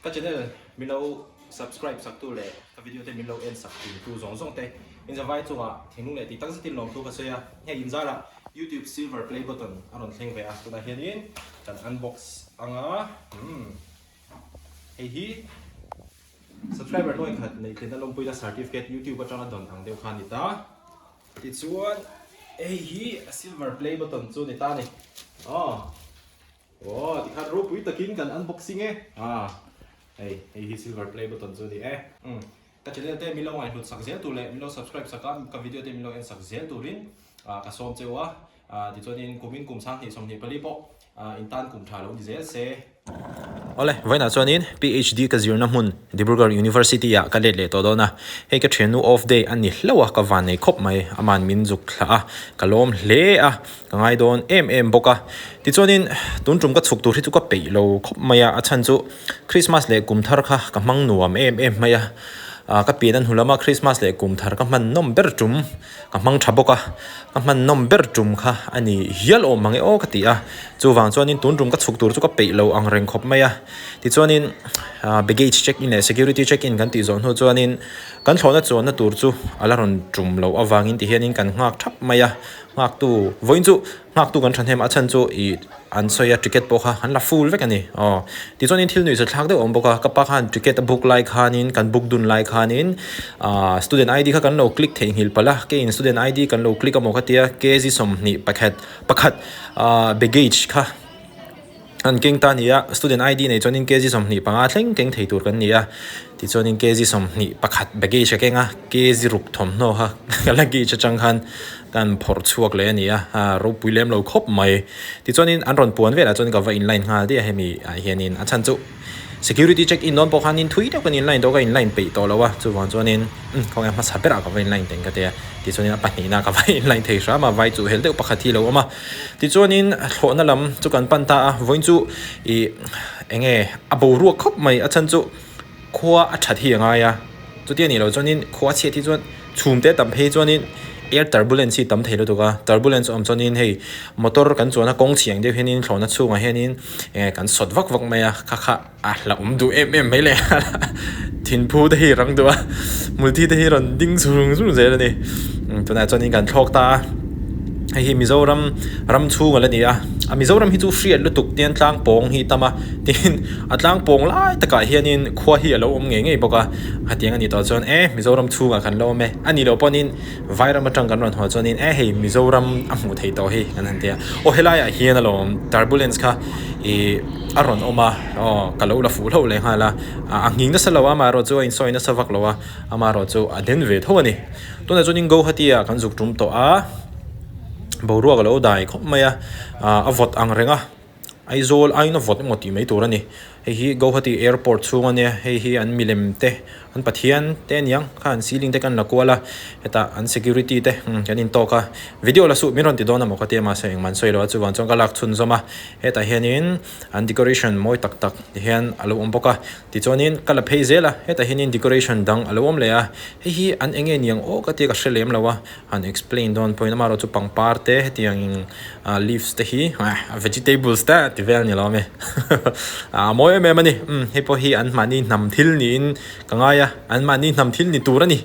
Ka channel min lo subscribe sak tu leh ka video te min lo en sak thin tu zawng zawng te inzavai chungah thinlung leh tih tak zetin lawmthu ka sawi a. Hei inzarah YouTube silver play button a rawn thleng ve a, tunah hianin kan unbox ang a, umm hei hi subscriber nuai khat neih tlinna lawmpuina certificate YouTube atanga dawn ang deuh kha a ni ta. Tichuan hei hi a silver play button chu a ni ta a ni. Aw. Aw tikhan ropui takin kan unboxing e. Ah hei hei hi silver play button chu a ni e. Umm ka channel te min lo ngaihhlut sak zel tur leh min lo subscribe sak a ka video te min lo en sak zel turin ah ka sawm cheu a. Ah tichuanin kumin kum 20 24 pawh ah in tan kum tha lo ni zel se. Awle, vawiinah chuanin PhD ka zirna hmun Dibrugarh University ah ka let leh tawh dawn a, hei ka thiannu off day a ni hlauh a, ka van nei khawp mai, aman min zuk thlah a, ka lawm hle a, ka ngai dawn em em bawk a. Tichuanin tun tum ka chhuk tur hi chu ka peih lo khawp mai a, a chhan chu Christmas leh kum thar kha ka hmang nuam em em mai a, ka pian a hnu lama Christmas leh kum thar ka hman nawm ber tum Ka hmang tha bawk a, ka hman nawm ber tum kha a ni hial awm mang e aw ka ti a, chuvang chuanin tun tum ka chhuk tur chu ka peih lo ang reng khawp mai a, tichuanin baggage check in leh security check in kan tih zawh hnu chuanin kan thlawhna chuanna tur chu a la rawn tum loh avangin tihianin kan nghak thap mai a, nghaktu vawiin chu nghaktu kan thahnem a chhan chu ih An sawi a ticket pawh kha an la full vek a ni aw. Tichuanin thil nuihza thlak deuh a awm bawk a, ka pa khan ticket a book lai khanin kan book dun lai khanin aah student ID kha kan lo click theihnghilh palh a, keiin student ID kan lo click amaw ka tia kg 20 pakhat pakhat aah baggage kha an keng ta a ni a, student ID nei chuanin kg 25 thleng keng thei tur kan ni a, tichuanin kg 21 baggage a keng a, kg ruk thawmhnaw kha ka luggage atang khan Kan phawrh chhuak leh a ni a, a ropui lem lo khawp mai. Tichuanin an rawn puan velah chuan ka va inline nghal daih a hemi ah hianin a chhan chu security check in dawn pawh khanin thui deuh kan inline tawh ka inline peih tawh lo a, chuvang chuanin umm khawnge hmasa berah ka va inline teng ka ti a, tichuanin a pahnihna ka va inline thei hram a, vai chu hel deuh pakhat hi a lo awm a. Tichuanin thlawhna lam chu kan pan ta a, vawiin chu ih enge a boruak khawp mai a chhan chu khua a that hi a ngai a, chuti a nih loh chuanin khua chhiat hi chuan chhum te tam phei chuanin air turbulence hi tam thei lutuk a, turbulence awm chuanin hei motor kan chuan a kawng chhiang deuh hianin thlawhna chhungah hianin eh kan sawt vak vak mai a, kha kha a hlauhawm duh em em mai leh thinphu te hi rang duh a, hmulthi te hi rawn ding zung zung zel a ni, tunah chuanin kan thlawk ta a. Hei hi Mizoram ram chhung a la ni a, a Mizoram hi chu hriat lutuk tian tlang pawng hi tam a, tin a tlang pawng lai takah hianin khua hi a lo awm ngei ngei bawk a, hetiang a nih tawh chuan e Mizoram chhungah kan la awm e, a nih loh pawhin Vairam atang kan rawn haw chuanin e hei Mizoram a hmuh theih tawh hi kan han ti a, aw helaiah hian alawm turbulence kha ih a rawn awm a, aw ka lo la fuh hlauh leh nghal a, a nghing nasa lo a amaherawh chu a insawi nasa vak lo a, amaherawh chu a den ve tho a ni. Tunah chuanin Guwahati ah kan zuk tum tawh a, boruak a lo dai khawp mai a, ah a vawt ang reng a, Aizawl aiin a vawt emaw tih mai tur a ni. Hei hi Guwahati airport chhung a nia, hei hi an milem te, an pathian te aniang kha an ceiling te kan la kual a, hetah an security te kan intawk a, video la suh min rawn ti dawn amaw ka tia mahse engmah an sawi lo a, chuvang chuan ka lak chhunzawm a, hetah hianin an decoration mawi tak tak ti hian a lo awm bawk a, tichuanin ka la phei zel a, hetah hianin decoration dang a lo awm leh a. Hei hi an eng nge niang aw ka tia ka hre lem lo a, han explain dawn pawhin amaherawh chu pangpar te hetiang in ah leaves te hi ah vegetables te ti vel a ni lo a mi ah a mawi em em a ni umm hei pawh hi an mahni hnam thil niin ka ngai a an mahni hnam thil ni tur a ni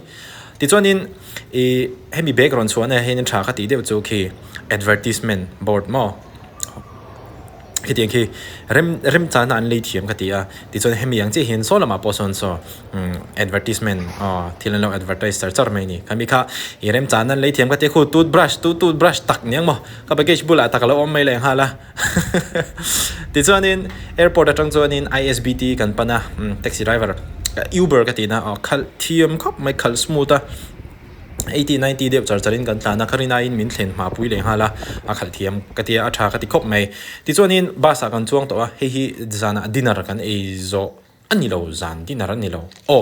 tichuanin ih hemi bag rawn chhuah na ah hian tha ka tih deuh chu khi advertisement board maw. Hetiang khi rem rem chana an lei thiam ka ti a, tichuan hemi ang chiah hian saw lamah pawh sawn saw umm advertisement aw thil an lo advertise char char mai a ni. Khami kha i rem chana an lei thiam ka ti a khu toothbrush tu toothbrush tak nia maw ka baggage bulah tak a lo awm mai leh nghal a tichuanin airport atang chuanin ISBT kan pan a umm taxi driver uber ka tihna aw khalh thiam khawp mai khalh smooth a. Eighty ninety deuh char charin kan tlan a, ka rin aiin min thlen hma pui leh nghal a, a khalh thiam ka tia a tha ka ti khawp mai. Tichuanin bus ah kan chuang tawh a, hei hi zanah dinner kan ei zawh a ni lo, zan dinner a ni lo. Aw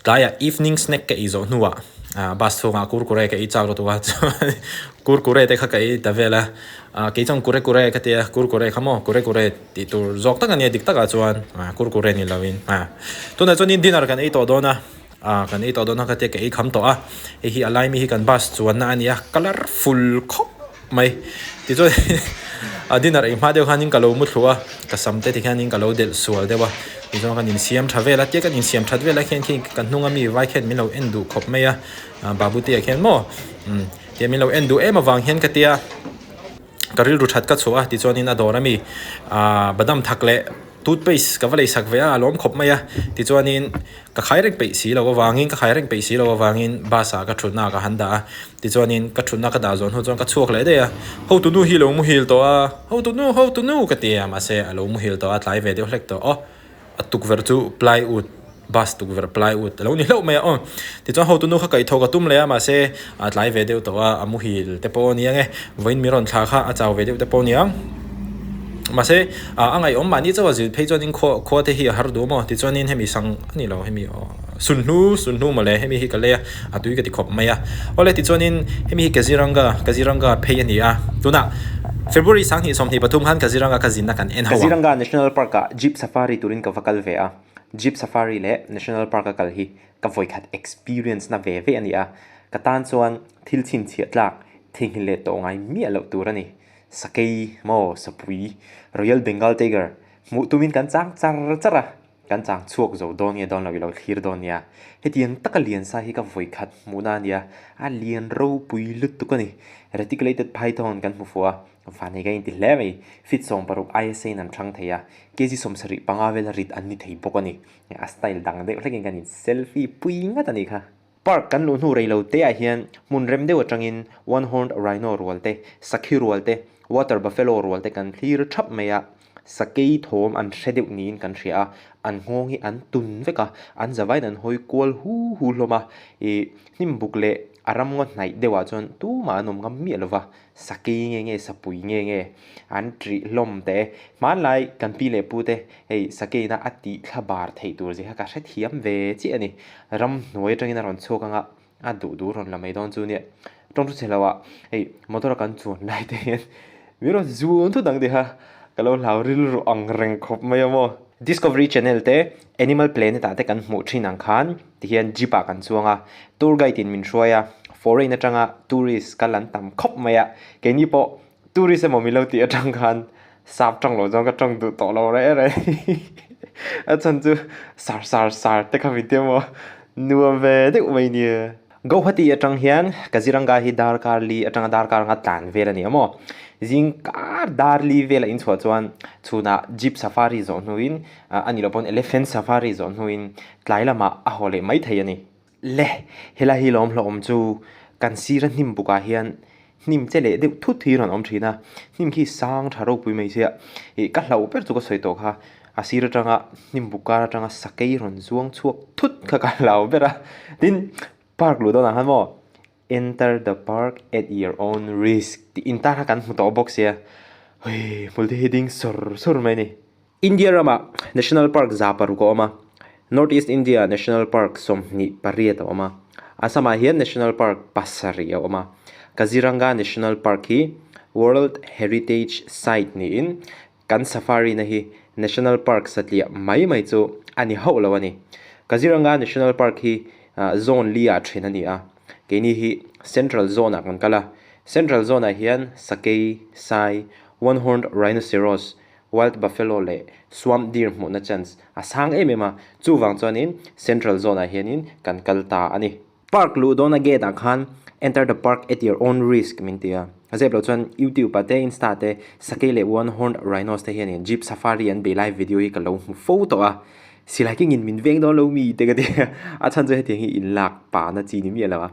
tlaiah evening snack ka ei zawh hnuah ah bus chhungah kurkure ka ei chak lutuk a, chuan kurkure te kha ka ei ta vel a, ah kei chuan kure kure ka tia kurkure kha maw kure kure tih tur zawk tak a nia dik takah chuan ah kurkure ni lovin ah tunah chuanin dinner kan ei tawh dawn a. Ah kan ei tawh dawn a ka tia ka ei kham tawh a, hei hi a lai mi hi kan bus chuanna a ni a colourful khawp mai tichuan A dinner ei hma deuh khanin ka lo mu thlu a, ka sam te tikhianin ka lo delh sual deuh a, tichuan kan insiam tha vel a, tia kan insiam that vel ah khian khi kan hnunga mi vai khian min lo en duh khawp mai a, Babutea khian maw umm tia min lo en duh em avang hian ka tia ka rilru that ka chhuah a tichuanin a dawr ami ah badam thak leh toothpaste ka va lei sak ve a a lawm khawp mai a tichuanin ka khai reng peih si lo avangin ka khai reng peih si lo avangin bus ah ka thutna ah ka han dah a tichuanin ka thutna ka dah zawh hnu chuan ka chhuak leh daih a hotunu hi a lo muhil tawh a hotunu hotunu ka ti a mahse a lo muhil tawh a tlai ve deuh hlek tawh aw. A tukverh chu plywood bus tukverh plywood a lo ni hlauh mai a aw. Tichuan hotu nu kha kaihthawh ka tum leh a mahse a tlai ve deuh tawh a a muhil te pawh a ni ang e. Vawiin mi rawn thla kha a chau ve deuh te pawh a ni ang. Mahse a ngaihawm mahni chauh a zir phei chuanin khua khua te hi a har duh maw tichuanin hemi sang a ni lo hemi aw sunhlu sunhlu mawle hemi hi ka lei a a tui ka ti khawp mai a. Awle tichuanin hemi hi Kaziranga Kaziranga phei a ni a tunah February 20 23 khan Kaziranga ka zinna kan en ho a. Kaziranga National Park ah Jeep Safari turin ka va kal ve a, Jeep Safari leh National Park a kal hi ka vawikhat experience na ve ve a ni a, ka tan chuan thil chhinchhiah tlak theihnghilh leh tawh ngai miah loh tur a ni. Sakei maw Sapui, Royal Bengal Tiger, hmuh tumin kan chang char char a, kan chang chhuak zo dawn nge dawn lo i lo thlir dawn nia. Hetiang taka lian sa hi ka vawikhat hmuhna a nia, a lian ropui lutuk a ni. Reticulated Python kan hmu fuh a, Vanei ka inti hle mai. Feet 60 ISA in an hrang thei a, kg 75 vela rit an ni thei bawk a ni. A style dang deuh hlekin kan in selfie pui ngat a nih kha. Park kan luh hnu rei lo te ah hian hmun rem deuh atangin one horned rhino rual te, sakhi rual te, water buffalo rual te kan thlir thap mai a. Sakei thawm an hre deuh niin kan hria a, an nghawng hi an tun vek a, an zavaiin an hawi kual hu hu hlawm a. Ih hnimbuk leh a ramngaw hnaih deuhah chuan tumah an awm ngam miah lo va. Sakei nge nge sapui nge nge an ṭih hlawm teh e. Hmanlai kan pi leh pu te hei sakeina a tih thla bar theih tur zia kha ka hrethiam ve chiah a ni. Ramhnuai atangin a rawn chhuak anga a duh duh rawn la mai dawn chu nia. Tawng thu chhe lo ah hei motor a kan chuan lai te hian min rawn zun thut ang tih kha ka lo hlau rilru ang reng khawp mai a maw. Discovery Channel te Animal Planet ah te kan hmuh thin ang khan Tihian jeep ah kan chuang a, tour guide in min hruai a, foreign atanga tourist kal an tam khawp mai a, keini pawh tourist emaw min lo tih atang khan sap tawng lo chuan ka tawng duh tawh lo reh reh a chhan chu sar sar sar te kha min ti emaw nuam ve deuh mai nia. Guwahati atang hian Kaziranga hi darkar li atanga darkar anga tlan vel a ni a maw? Zing kar dar li vel a inchhuah chuan chhunah jeep safari zawh hnuin a nih loh pawn elephant safari zawh hnuin Tlai lamah a haw leh mai thei a ni. Le, helai hi lawm hlawhawm chu kan sira hnim bukah hian hnim che leh deuh thut hi rawn awm thin a, hnim khi sang tha ropui mai sia. Ih, ka hlauh ber chu ka sawi tawh kha, a sir atanga hnim buk kar atanga sakei rawn zuang chhuak thut kha ka hlau ber a. Tin, park luh dawnah khan maw enter the park at your own risk tih intar kha kan hmu tawh bawk sia. Hei, hmul te hi ding sawr sawr mai a ni. India ramah National Park 600 a awm a, North East India National Park 28 a awm a, Assam-ah hian National Park 7 a awm a. Kaziranga National Park hi World Heritage Site niin kan safari na hi National Park satliah mai mai chu a ni hauh lo a ni. Kaziranga National Park hi zone li ah then a ni a, keini hi Central Zone ah kan kal a. Central Zone ah hian Sakei, Sai, One-horned Rhinoceros, Wild Buffalo leh Swamp Deer hmuhna chance a sang em em a, chuvang chuanin Central Zone ah hianin kan kal ta a ni. Park luh dawna gate ah khan Enter the park at your own risk min ti a, a zep loh chuan YouTube ah te Insta ah te Sakei leh One Horned Rhinos te hianin Jeep Safari an bei lai video hi ka lo hmu fo tawh a, silai kengin min veng dawn lo mi te ka ti a, a chhan chu hetiang hi inlak pahna chi ni miah lo a.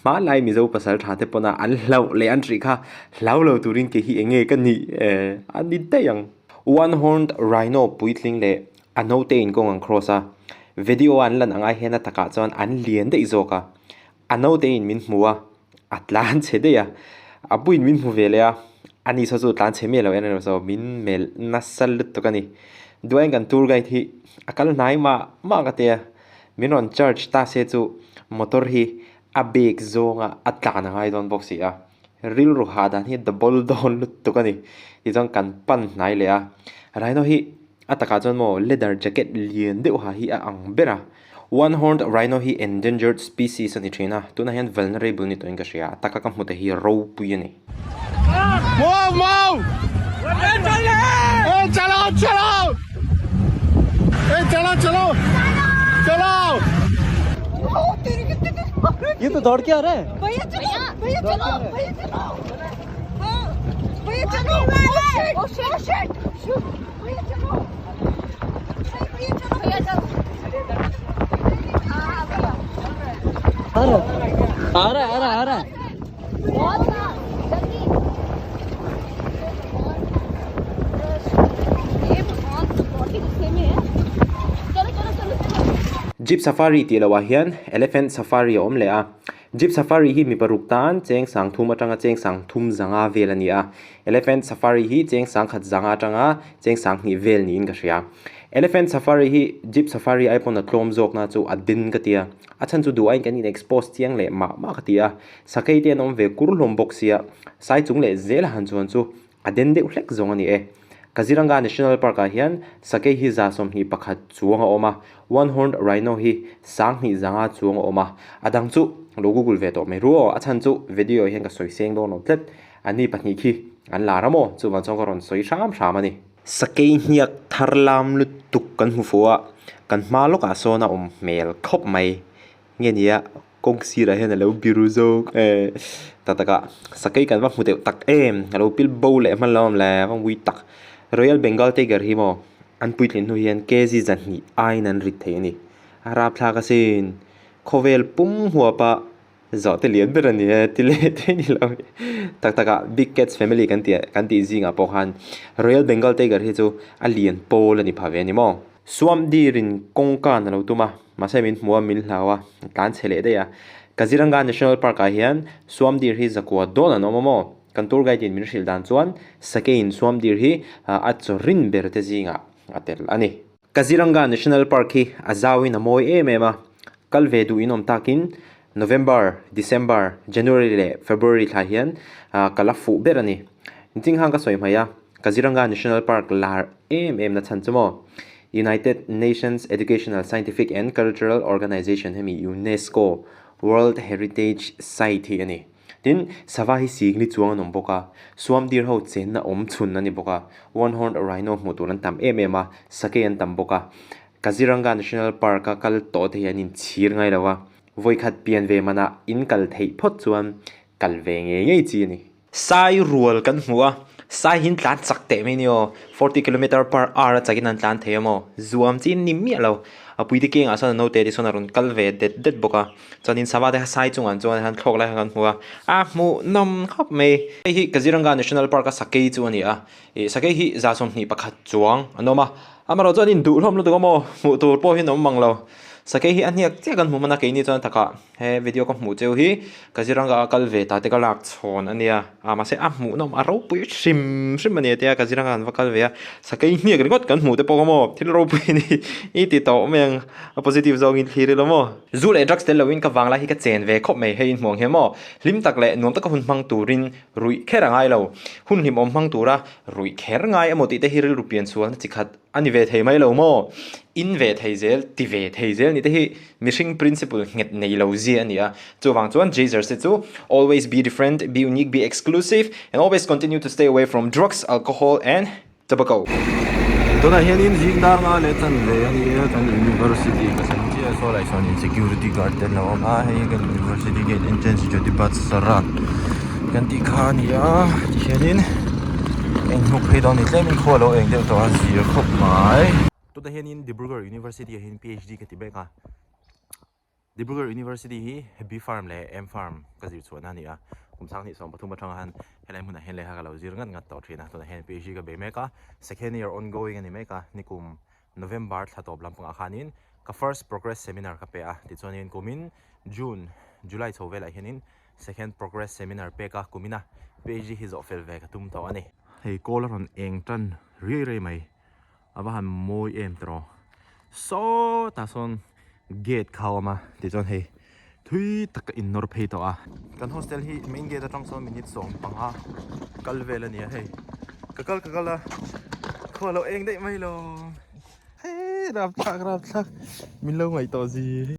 Hmanlai Mizo pasal tha te pawna an hlauh leh an hrih kha hlau lo turin kei hi eng nge ka nih eh a ni daih ang. One horned rhino puitling leh a naute in kawng an cross a, video a an lan ang ai hian a takah chuan an lian daih zawk a, a naute in min hmu a, a tlan chhe daih a, a puiin min hmu ve leh a, ani saw chu tlan chhe miah lo en a saw min melh nasa lutuk a ni. Duain kan tour guide hi a kal hnai mah mah ka tia. Min rawn charge ta se chu motor hi a bag zawnga a tlan a ngai dawn bawk si a, rilru hah dan hi double dawn lutuk a ni. Tichuan kan pan hnai leh a, Rhino hi a takah chuan maw leather jacket lian deuh ha hi a ang ber a. One horned rhino hi endangered species a ni thin a, tunah hian vulnerable ni tawhin ka hria, a taka ka hmu te hi ropui a ni. Move! Move! Jeep Safari tih loh ah hian Elephant Safari a awm leh a, Jeep Safari hi mi paruk tan cheng sang thum atanga cheng sang thum zanga vel a ni a, Elephant Safari hi cheng sang khat zanga atanga cheng sang hnih vel niin ka hria. Elephant Safari hi Jeep Safari ai pawn a tlawm zawkna chu a den ka ti a, a chhan chu duh aiin kan in expose chiang leh mah mah ka ti a, sakei te an awm ve kur hlawm bawk sia, sai chung leh zel a han chuan chu A den deuh hlek zawng a ni e. Kaziranga National Park ah hian sakei hi 21 chuang a awm a, One Horned Rhino hi 20 zanga chuang a awm a, a dang chu lo google ve tawh mai ru aw, a chhan chu video ah hian ka sawi seng dawn lo tlat, an ni pahnih khi an lar a maw, chuvang chuan ka rawn sawi hram hram a ni. Sakei hniak thar lam lutuk kan hmu fuh a, kan hma lawkah sawn a awm hmel khawp mai nge nia. Kawng sirah hian a lo biru zawk e tak tak a sakei kan va hmu deuh tak em a lo pil bo leh hman lo awm le a va ngui tak Royal Bengal Tiger hi maw an puitlin hnu hian kg 200 aiin an rit thei a ni a rapthlak asin khawvel pum huap a zawh te lian ber a ni e ti leh thei ni lo tak tak a Big Cats family kan tih kan tih zingah pawh khan Royal Bengal Tiger hi chu a lian pawl a ni pha ve a ni maw. Suam dirin kawngka na lo tum a, mahse min hmu a, min hlau a, a tlan chhe leh daih a. Kaziranga National Park ah hian suam dir hi zakua dawn an awm a maw? Kan tour guide in min hrilh dan chuan sakeiin suam dir hi a chaw rin ber te zingah a tel a ni. Kaziranga National Park hi a zauin a mawi em em a, kal ve duh in awm takin November, December, January leh February thla hian ka la fuh ber a ni. Inching hang ka sawi hmai a, Kaziranga National Park lar em em na chhan chu maw? United Nations Educational, Scientific and Cultural Organization hemi UNESCO World Heritage Site hi a ni. Tin, sava hi singli chuang an awm bawk a, suam deer ho chenna awm chhun a ni bawk a, one horned rhino hmuh tur an tam em em a, sakei an tam bawk a. Kaziranga National Park a kal tawh te hi an inchhir ngai lo a, vawikhat pian ve manah in kal theih phawt chuan kal ve ngei ngei chi a ni. Sai rual kan hmu a, sai hi an tlan chak teh mai a ni aw, forty kilometer per hour a chakin an tlan thei a maw, zuam chi an ni miah lo, a puite kengah sawn a naute te sawn a rawn kal ve det det bawk a, chuanin sava te kha sai chungah chuan han thlawk lai kha kan hmu a, a hmuhnawm khawp mai. Hei hi Kaziranga National Park a sakei chu a ni a, ih sakei hi 21 chuang an awm a, amaherawhchu an induh hlawm lutuk a maw, hmuh tur pawh hi an awm mang lo, sakei hi a hniak chiah kan hmu hman a keini chuan takah. He video ka hmuh cheu hi Kaziranga a kal ve ta te ka lak chhawn a nia a mahse a hmuhnawm a ropui hrim hrim a ni tia Kaziranga an va kal ve a sakei hniak ringawt kan hmuh te pawh kha maw thil ropui a ni i ti tawh mai ang a positive zawngin thlir ila maw. Zu leh drugs tel loin ka vang lai hi ka chen ve khawp mai hei in hmuh ang hian maw hlim tak leh nuam taka hun hmang turin ruih kher a ngai lo hun hlimawm hmang tura ruih kher ngai emaw tih te hi rilru pian sualna chi khat A ni ve thei mai lo maw? In ve thei zel, ti ve thei zel ni te hi mihring principle nghet nei lo zia a ni a. Chuvang chuan Jesus te chu always be different, be unique, be exclusive and always continue to stay away from drugs, alcohol and tobacco. Tunah hianin zing dar nga leh chan ve a ni a, kan university ka sawi chiah a, saw lai sawn security guard te an lo awm a, hei hi kan university gate entrance Jyotiba Saran kan tih kha a ni a, tihianin. Eng hnuk phei dawn ni tlemin khua lo eng deuh tawh a zir khawp mai. Tunah hianin Dibrugarh University ah hian PhD ka ti mek a, Dibrugarh University hi B Pharm leh M Pharm ka zir chhuahna a ni a, kum 2013 atanga han helai hmunah hian lehkha ka lo zir ngat ngat tawh thin a, tunah hian PhD ka bei mek a, second year ongoing a ni mek a, nikum November thla tawp lampangah khanin ka first progress seminar ka pe a, tichuanin kumin June, July chho velah hianin Second progress seminar pek a kumina PhD hi zawh fel ve ka tum tawh a ni. Hei kawl a rawn eng tan riai riai mai, a va han mawi em tawh. Sawtah sawn gate kha a awm a, tichuan hei thui tak ka innawr phei tawh a. Kan hostel hi main gate atang sawn minute 15 kal vel a ni a hei, ka kal ka kal a, khaw a lo eng daih mai lo. Hei rapthlak rapthlak min lo ngaih tawh zi.